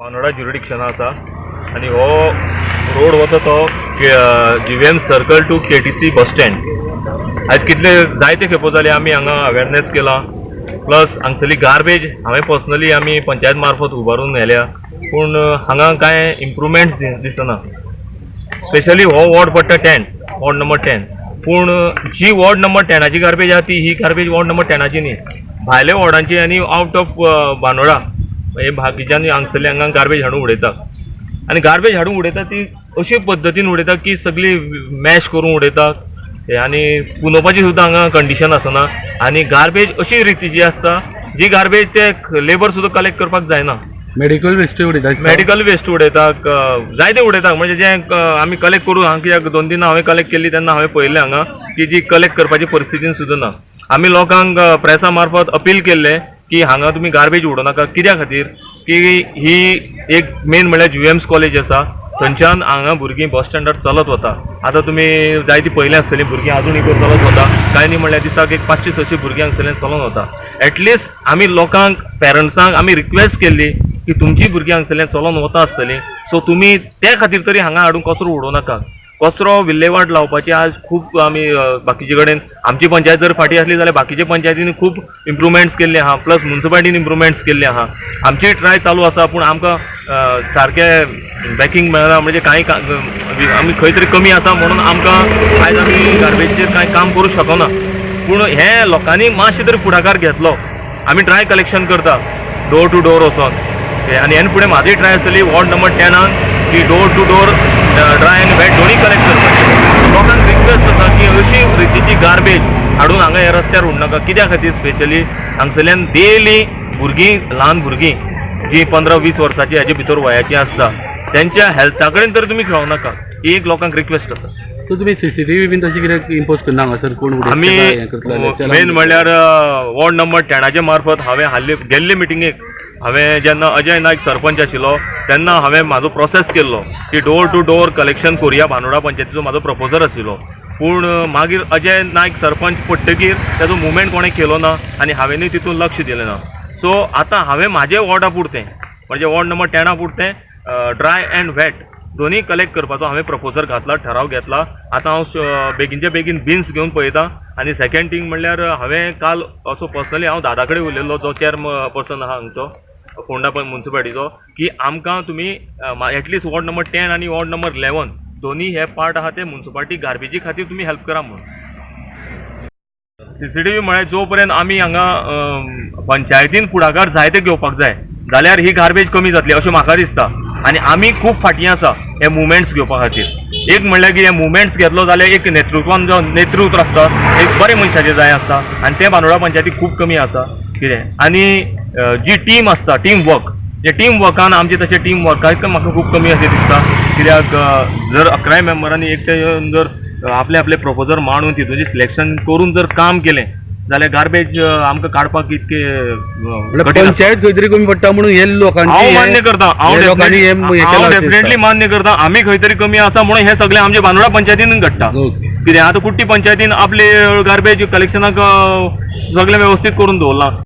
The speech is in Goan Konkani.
बांदोडा ज्युरिडिक्शना आसा आनी हो रोड वता तो GVM circle to KTC bus stand. आयज कितले जायते खेपो जाले आमी हांगा अवेरनेस केला, प्लस हांगसरली गार्बेज हांवें पर्सनली आमी पंचायत मार्फत उबारून व्हेल्या, पूण हांगा कांय इम्प्रुवमेंट्स दिसना. स्पेशली हो वॉर्ड पडटा 10, वॉर्ड नंबर 10. पूण जी वॉर्ड नंबर 10आची गार्बेज आहा ती ही गार्बेज वॉर्ड नंबर 10आची न्ही, भायल्या वॉर्डांची आनी आवट ऑफ बांदोडा हे बाकीच्यान हांगसरले हांगा गार्बेज हाडून उडयता. आनी गार्बेज हाडून उडयता ती अशे पद्दतीन उडयता की सगळी मॅश करून उडयता आनी पुनोवपाची सुद्दां हांगा कंडिशन आसना. आनी गार्बेज अशी रितीची आसता जी गार्बेज ते लेबर सुद्दां कलेक्ट करपाक जायना. मेडिकल वेस्ट उडयता, मेडिकल वेस्ट उडयता, जायते उडयता. म्हणजे जें आमी कलेक्ट करून हांगा कित्याक 2-3 हांवें कलेक्ट केल्ली तेन्ना हांवें पळयल्लें हांगा की जी कलेक्ट करपाची परिस्थिती सुद्दां ना. आमी लोकांक प्रेसा मार्फत अपील केल्लें की हांगा तुमी गार्बेज उडोवं नाका. कित्या खातीर की ही एक मेन म्हणल्यार GVM's college आसा, थंयच्यान हांगा भुरगीं बस स्टँडार चलत वता. आतां तुमी जायतीं पळयलीं आसतलीं भुरगीं आजून एक चलत वता, कांय न्ही म्हणल्यार दिसाक एक 500-600 भुरगीं हांगसरल्यान चलोन वता. एटलिस्ट आमी लोकांक पेरंट्सांक आमी रिक्वेस्ट केल्ली की तुमची भुरगीं हांगसरल्यान चलोन वता आसतलीं, सो तुमी ते खातीर तरी हांगा हाडून कचरो उडोवं नाका. कचरो विल्लेवाट लावपाची आज खूब आमी बाकीचे कडेन आमची पंचायत जर फाटीं आसली जाल्यार बाकीच्या पंचायतींनी खूब इम्प्रुवमेंट्स केल्ले आहा, प्लस मुन्सिपालिटीन इम्प्रुवमेंट्स केल्ले आहा. आमची ट्राय चालू आसा, पूण आमकां सारकें बॅकींग मेळना. म्हणजे कांय आमी खंय तरी कमी आसा म्हणून आमकां आयज आमी गार्बेजचेर कांय काम करूं शकना. पूण हें लोकांनी मातशें तरी फुडाकार घेतलो. आमी ड्राय कलेक्शन करता डोर टू डोर वचोन, आनी ह्यान फुडें म्हाजी ट्राय आसतली वॉर्ड नंबर 10आन की डोर टू डोर ड्राय आनी वेट दोन्ही कलेक्ट करपाचें. लोकांक रिक्वेस्ट आसा की अशी रितीची गार्बेज हाडून हांगा ह्या रस्त्यार उडनाका. कित्या खातीर स्पेशली हांगसरल्यान डेली भुरगीं, ल्हान भुरगीं जीं 15-20 वर्सांची हाजे भितर वयाचीं आसता, तेंच्या हेल्था कडेन तर तुमी खेळों नाका, ही एक लोकांक रिक्वेस्ट आसा. सो तुमी CCTV बीन तशें कितें इम्पोज करना हांगासर कोण आमी मेन म्हणल्यार वॉर्ड नंबर 10आचे मार्फत हांवें हाल्ली गेल्ले मिटिंगेक हांवें जेन्ना अजय नायक सरपंच आशिल्लो तेन्ना हांवें म्हाजो प्रोसेस केल्लो की डोर टू डोर कलेक्शन करुया बांदोडा पंचायतीचो म्हाजो प्रपोजल आशिल्लो. पूण मागीर अजय नायक सरपंच पडटकीर तेजो मुवमेंट कोणें केलो ना आनी हांवेंनूय तितून लक्ष दिलें ना. सो आतां हांवें म्हाजे वॉर्डा पुरतें म्हणजे वॉर्ड नंबर 10आ पुरतें ड्राय अँड वेट दोन्ही कलेक्ट करपाचो हांवें प्रपोजल घातला, ठराव घेतला. आतां हांव बेगीनच्या बेगीन बिन्स घेवन पळयता. आनी सेकंड थींग म्हणल्यार हांवें काल असो पर्सनली हांव दादा कडेन उलयल्लो जो चेअरपर्सन आहा हांगचो फोंडा मुन्सिपालिटीचो की आमकां तुमी एटलिस्ट वॉर्ड नंबर 10 आनी वॉर्ड नंबर 11 दोन्ही हे पार्ट आहा ते मुन्सिपालिटी गार्बेजी खातीर तुमी हेल्प करा म्हणून. CCTV म्हळ्यार जो पर्यंत आमी हांगा पंचायतीन फुडाकार जायते घेवपाक जाय जाल्यार ही गार्बेज कमी जातली अशें म्हाका दिसता. आनी आमी खूब फाटीं आसा हे मुवमेंट्स घेवपा खातीर. एक म्हणल्यार की हे मुवमेंट्स घेतलो जाल्यार एक नेतृत्वान जो नेतृत्व आसता एक बरें मनशाचें जाय आसता आनी तें बांदोडा पंचायती खूब कमी आसा कितें. आनी जी टीम आसता टीम वर्क, जे टीम वर्कान आमचें तशें टीम वर्काक म्हाका खूब कमी अशें दिसता. कित्याक जर 11 मेंबरांनी एकटे येवन जर आपले आपले प्रपोजल मांडून तितूंचें सिलेक्शन करून जर काम केलें जाल्यार गार्बेज आमकां काडपाक इतकें पंचायत खंय तरी कमी पडटा म्हणून हे लोकांनी हांव मान्य करता, हांव डेफिनेटली मान्य करता आमी खंय तरी कमी आसा म्हणून हे सगळें आमच्या बांदोडा पंचायतीन घडटा. कितें आतां कुट्टी पंचायतीन आपले गार्बेज कलेक्शनाक सगळें वेवस्थीत करून दवरलां.